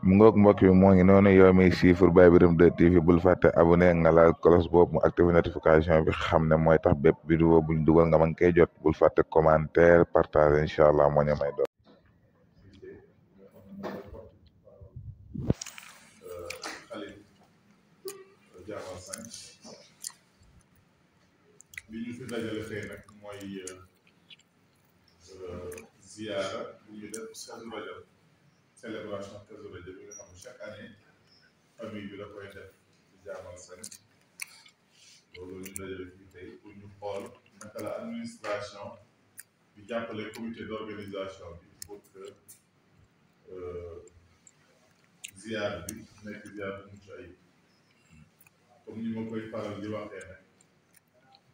mu ngoog mbokk bi moo ngi noonu yow mi siifur Baye Birame 2 TV bul fàtte abonné nga laal cloche boobu mu activé notification bi xam ne mooy tax bépp vidéo buñ dugal nga mën koy jot bul fàtte commentaire partage incha allah moo ñu may doon. li ñu fi dajale tey nag mooy ziyaara bu ñu def Kazu Rajab célébration Kazu Rajab bi nga xam ne chaque année famille bi da koy def ci jaamal seen loolu ñu dajale fii tey pour ñu xool naka la administration di jàppale comité d'organisation bi pour que ziyaar bi nekk ziyaar bu mucc ayib comme ni ma koy faral di waxee nag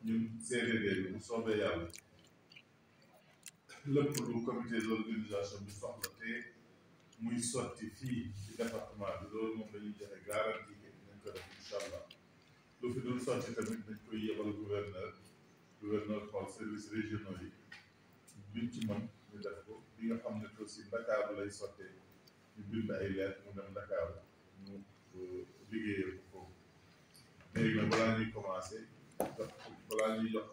ñun CDD bi bu soobee yàlla lépp lu comité d'organisation bi soxla te muy sotti fii ci département bi loolu moom dañuy joxe garantie que dinañ ko def incha allah lu fi dul sotti tamit dañ koy yebal gouverneur xool service régionaux yi biñ ci mën ñu def ko bi nga xam ne aussi Dakar lay sottee ñu bind ay lettre mu dem Dakar ñu liggéeyee ko foofu léegi nag balaa ñuy commencé balaa ñuy jox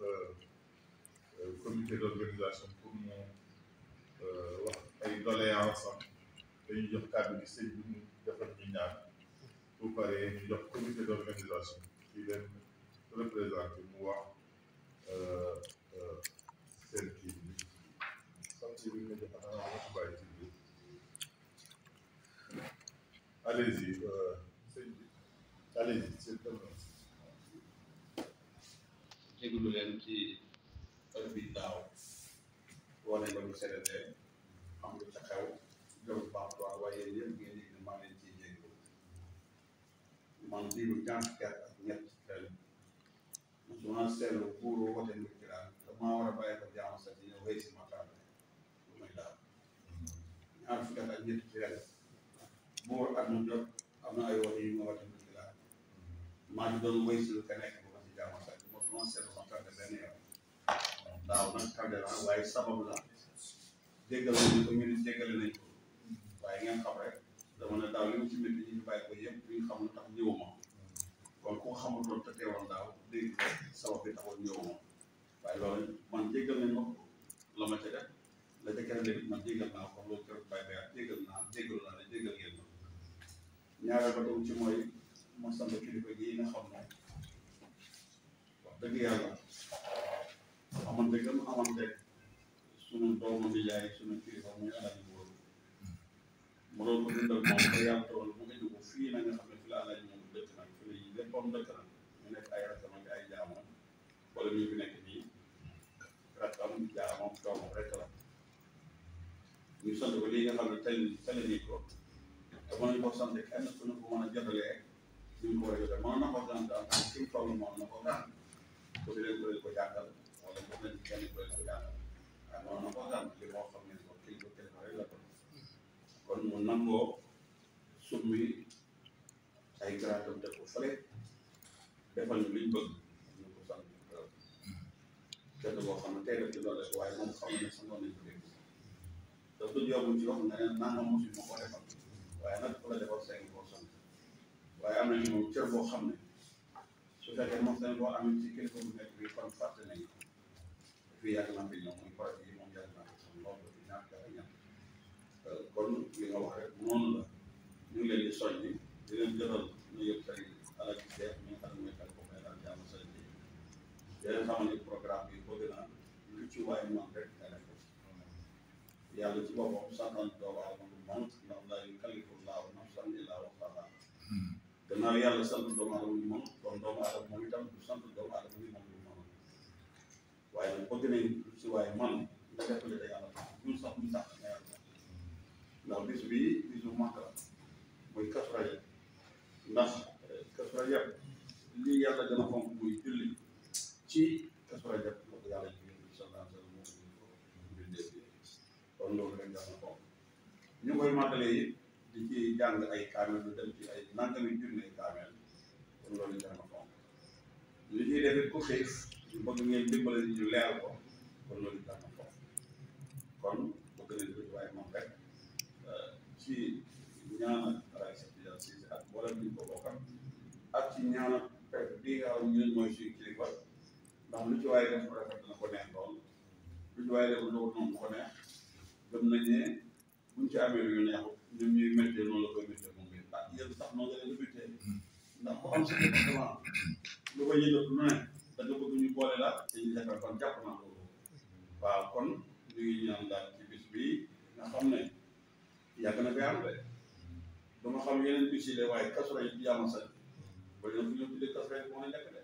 comité d'organisation pour mu wax ay doléances am dañuy jox kàddu gi sëñ bi mu defal ñu ñaan bu paree ñu jox comité d'organisation ci leen représenté mu wax seen kii bi sant bi nga jox xanaa wax bàyyi ci biir allez-y sëñ bi allez-y c'est déglu leen ci heure bi daaw wane nga lu CDD xam lu ca xew jëm baax waaye yéen yëpp ngeen yëg ne maa leen ciy jéglu man diiru ñaar ak ñett ren su ma seetlu buuru wote mbir ki daal damaa war a bàyyi ko jaamu sa ci ñëw wéy si ma kàddu lu muy daal ñaar fukki at ak ñett ci ren buur at mu jot am na ay wote yu ma wote mbir ki daal maa ngi doon wéy si lu ka nekk bu ma ci jaamu sa non seetlu ma tardé benn yoon daaw nag tardé la waaye sababu la déggal nañu ko ñu ne déggale nañ ko waaye ngeen xam rek dama ne daaw li mu ci métti ñu bàyyi ko yëpp duñ xam lu tax ñëwuma kon ku xamutoon te teewoon daaw dégg sabab bi taxoon ñëwuma waaye loolu man déggal nañ ma la ma ca def la ca kenn dégg man déggal naa ko loolu keroog bàyyi ba déggal naa déggal ngeen ma ñaareel ba doon ci mooy ma sant kilifa gi nga xam ne dëgg yàlla amante gëm amante sunu doomu nijaay sunu kilifa muy alaji boobu mu doon ko dundal moom ba yàlla tool mu indi ko fii na nga xam ne fi la alaji moom dëkk nag fi la léppam dëkk nag ñu nekk ay rakkam ak ay jaamam wala ñu fi nekk nii rakkam jaamam doomam rek la ñu sant ko lii nga xam ne tali nii ko te mën nañ ko sant kenn ku ne ko mën a jotalee ñu ko war a jotee mën na ko sant daal fi mu toll moom na ko daan ko di leen ko jàngal wala ko leen kenn ko leen ko jàngal waaye noonu na ko daan li moo xam ne ko kii ko kenn rek la ko kon mu nangoo summi ay garaatam te ko fële defal ñu liñ bëgg ñu ko sant kenn boo xam ne tey def ci loolu rek waaye moom xam ne sangoon nañ ko dégg daf du yóbbu ci wax nga ne nanga mosu ma ko defal waaye nag ku la defal 5% waaye am nañu moom cër boo xam ne su fekkee moom seen boo amee ci kilifa bu nekk bi kon fàtte nañ ko fii yàgg na fi ñoom muy projet yi moom yàgg na fi xam loolu fi ñaar ak ñett kon li nga wax rek noonu la ñu ngi leen di soññi di leen jëral ñu yëpp say alal ci seet mi nga xam ne mooy kan ko may daal jàmm sa ji yéen xamal ni programme bi bëgg naa lu ci waay man rek nga def ko yàlla ci boppam santan doomu aadama lu man ndax laa yukallifu llaahu nafsan illaa wusahaa gannaaw yàlla sant doomu aadama ñu mën kon doomu aadama moom itam du sant doomu aadama ñu mën lu mën waaye nag bëgg nañ si waaye man nga def li da yàlla tax ñun sax ñu tax nga yàlla tax ndax bis bii bisu màgg la muy Kazu Rajab ndax Kazu Rajab lii yàlla gën a fonk muy julli ci Kazu Rajab la ko yàlla ji bi sallallahu alayhi wa sallam moo ko bindee bi kon loolu rek gën a fonk ñu koy màggale yi di ci jàng ay kaamel lu dem ci ay nangami junne kaamel kon loolu gën a fonk li ñuy def it ku xiif ñu bëgg ngeen dimbale ñu leeral ko kon loolu gën a fonk kon bëgg nañ ko ci waaye moom rek ci ñaanal alaay sa si ak mboolem ñu ko bokkal ak ci ñaanal fekk bii nga xam ñun mooy suñu kilifa ndax lu ci waaye def ko rafet na ko neex lool lu ci waaye def loolu noonu ko neex gëm nañ ne buñ ci amee lu ñu neexu ñun ñuy méttee noonu la koy méttee moom it ak yéen sax noonu la leen méttee ndax ku am sa département lu ko yëngatu lu ne da nga bëgg ñu boole la te ñu defal kon jàpp naa loolu waaw kon ñu ngi ñaan daal ci bis bii nga xam ne yàgg na fi am de dama xam yeneen bis yi de waaye kasu rek di yàlla sañ ba ñoom bu ñu tuddee kasu rek moo nekk de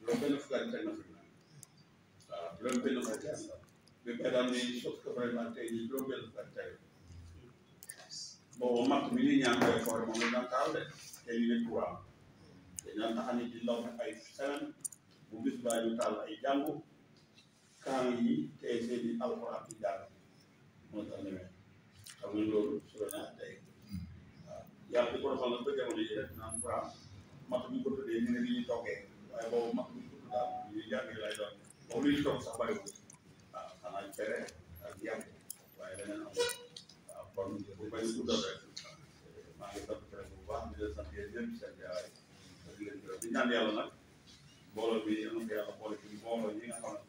loolu benn fukki at teg na fi mu ne waaw loolu benn fukki at la bi bay daal ni sot kasu rek man tey jii loolu benn fukki at teg boobu matt mi ni ñaan koy foore moom lañ daan taal de te ñu ne courant te ñaan tax nit di law ay semaine bu bis baa ñu taal ay jàngu kaan yi tey seeni alxuraan ci jàng moo tax ñëwee xam nga loolu su la neex tey waaw yàlla di ko defal nag ba jamono yi rek naan courant matt bi ñu ko tuddee ñu ne li ñuy toggee waaye boobu matt bi ñu ko tudd daal ñuy jàng lay doon boobu li ñu togg sax bariwul waaw xanaa cere ak yàpp waaye leneen am waaw kon bu bañ a guddal rek maa ngi sant bu baax di leen sant yéen ñëpp seen jaay di leen gërëm di ñaan yàlla nag mbooloo bi yal na ko yàlla boole ci mbooloo yi nga xam ne